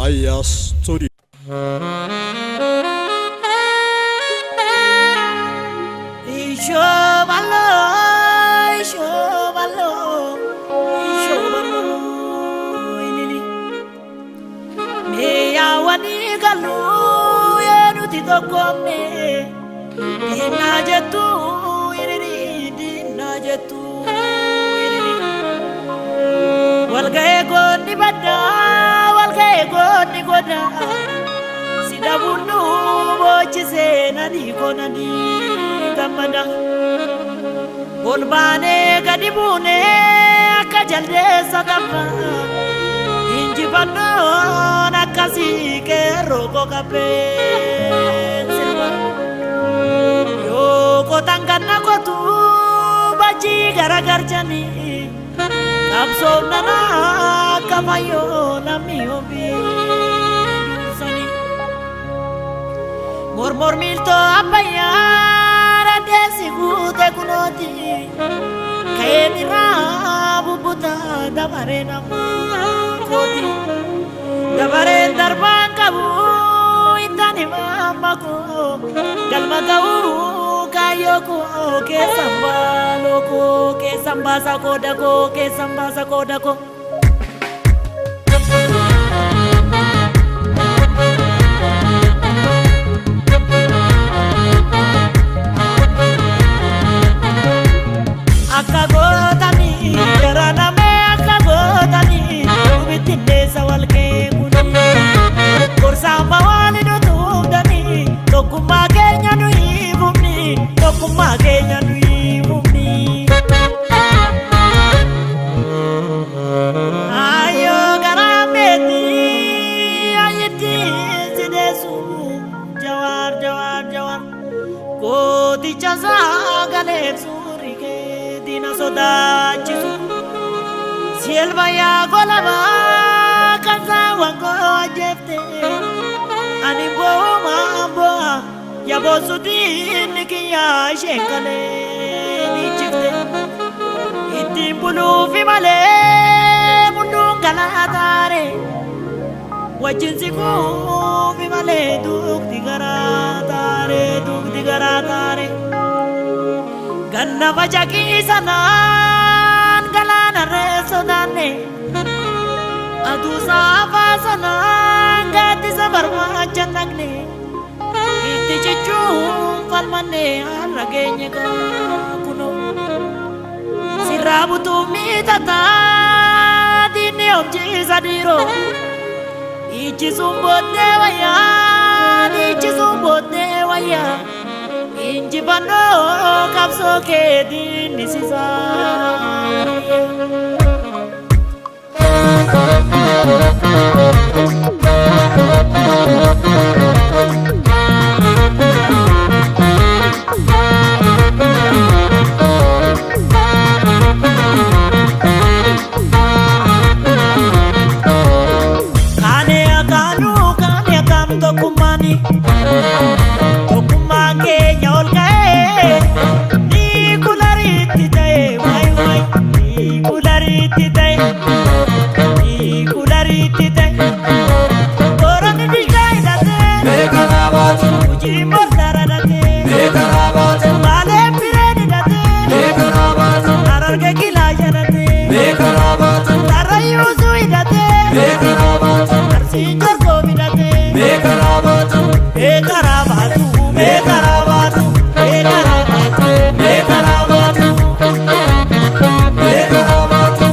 Isaayyaas Studio. Ishobaloo, ishobaloo, ishobaloo, ilili. Miyaawanii galuu yoo nuti tokkoomne, diinaa jettu ilili, diinaa jettu ilili. Walga'ee goonni baddaa, walga'ee goonni godaa. Si dhabuun nu boochisee nanii koonanii gammada. Ol baanee gadi buunee akka jaldeessa tabba. Injifannoon akkasii qeerroo koo qabbeen sirba. Yoo qotan ganna qotu bajjii garagarchanii. Qabsoon nana akka fayyoo lammii ofii dursanii. Mormor miiltoo abbayyaa dandeessi guute kunooti. Ka'een irraa bubbuta dabaree nama kooti. Dabareen darbaan qabu ittaan himaa koo. Galma ga'uu kaayyoo koo keessan baaloo koo keessan baasa qooda koo keessan baasa qooda koo. Akka gootanii jaranamee akka gootanii bittinneessa wal qeequni. Gorsaan bawaan nu tuudanii tokkummaa keenya nu hiifumni tokkummaa keenya nu hiifumni. Ayyoo garaa meetii ayyittiin si deessu jawaar jawaar jawaar gooticha sagalee suurri keetiin na sodaachisu. Sielba yaa golabaa kan saawwan koo ajjeefte ani bo'ooma bo'a yaaboosuutiin kiyyaa isheen kalee ni jifte. Ittiin buluufi malee munduun galaataare wajjin siquufi malee dugdi garaa taare dugdi garaa taare. Ganna facaqii sanaan galaana reessoo taanne aduu saafaa sanaan gaaddisa barbaacha naqne itti cichuun falmanne har'a geenye kunoo. Sirraa butuuf miidhagaa diinni hojjiisa dhiiroo. Ijjisuun booddee wayyaa, ijjisuun booddee wayyaa. Injifannoo qabsoo keetiin ni sisaa. Kaane akaanu kaane akaanu tokkummaani. Tokkummaan keenya ol ka'ee ni kulariitti ta'e waay waay ni kulariitti ta'e ni kulariitti ta'e. Booronni bilchaa hidhatee Beekaraa baatu, hojiin boortaara hidhatee beekaraa baatu, baaleen fireen hidhatee beekaraa baatu, hararge kilaa hidhatee beekaraa baatu, tarrayyuusuu hidhatee beekaraa baatu, arsiin jorgoo hidhatee. beekaraa baatu, Beekaraa baatu, beekaraa baatu, beekaraa baatu, beekaraa baatu, beekaraa baatu,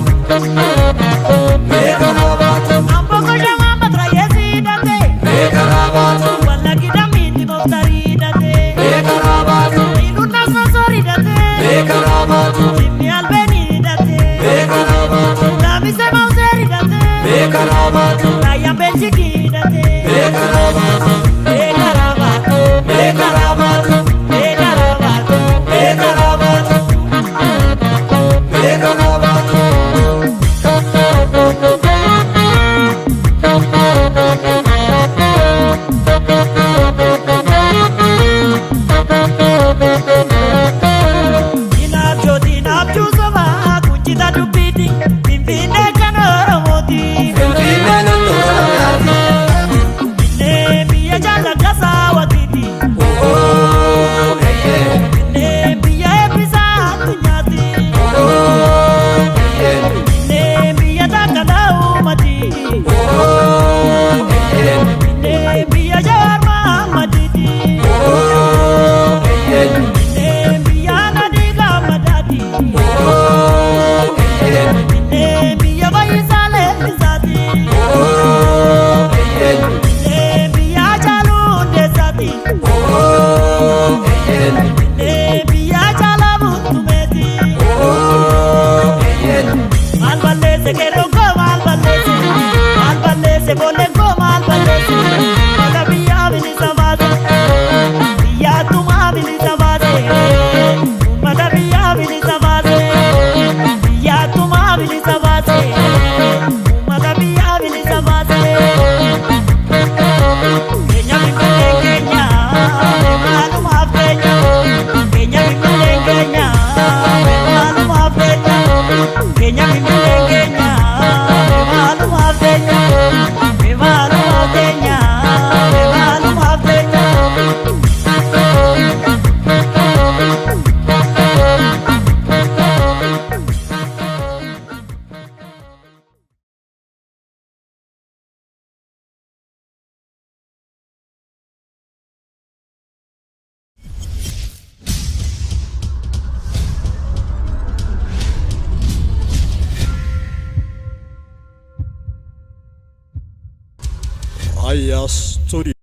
beekaraa baatu, Amboko shawaa matrayeessi hidhatee, beekaraa baatu, wallaggi dammiitti moftarii hidhatee, beekaraa baatu, Iluun nasoosor hidhatee, beekaraa baatu, Jimmi albeenii hidhatee, beekaraa baatu, Laamise mawuseer hidhatee, beekaraa baatu, Raayyaan beelchikii hidhatee, beekaraa baatu, beekaraa baatu, beekaraa baatu, beekaraa baatu. beekaraa baatu, beekaraa baatu. Dinaabjoo dinaabjuu sobaa kunjita dubbiiti Finfinnee kan Oromooti. Finfinnee naannoo Oromiyaati. Ijoolleen koo maal balleessi? Mata biyyaa bilisa baase. Biyyaattumaa bilisa baase. Uummata biyyaa bilisa baase. Biyyaattumaa bilisa baase. Uummata biyyaa bilisa baase. Keenya Finfinneen keenya maalumaaf keenya. Keenya Finfinneen keenya maalumaaf keenya. Keenya Finfinneen keenya maalumaaf keenya. Maalumaaf keenya maalumaaf keenya. Aya Studio.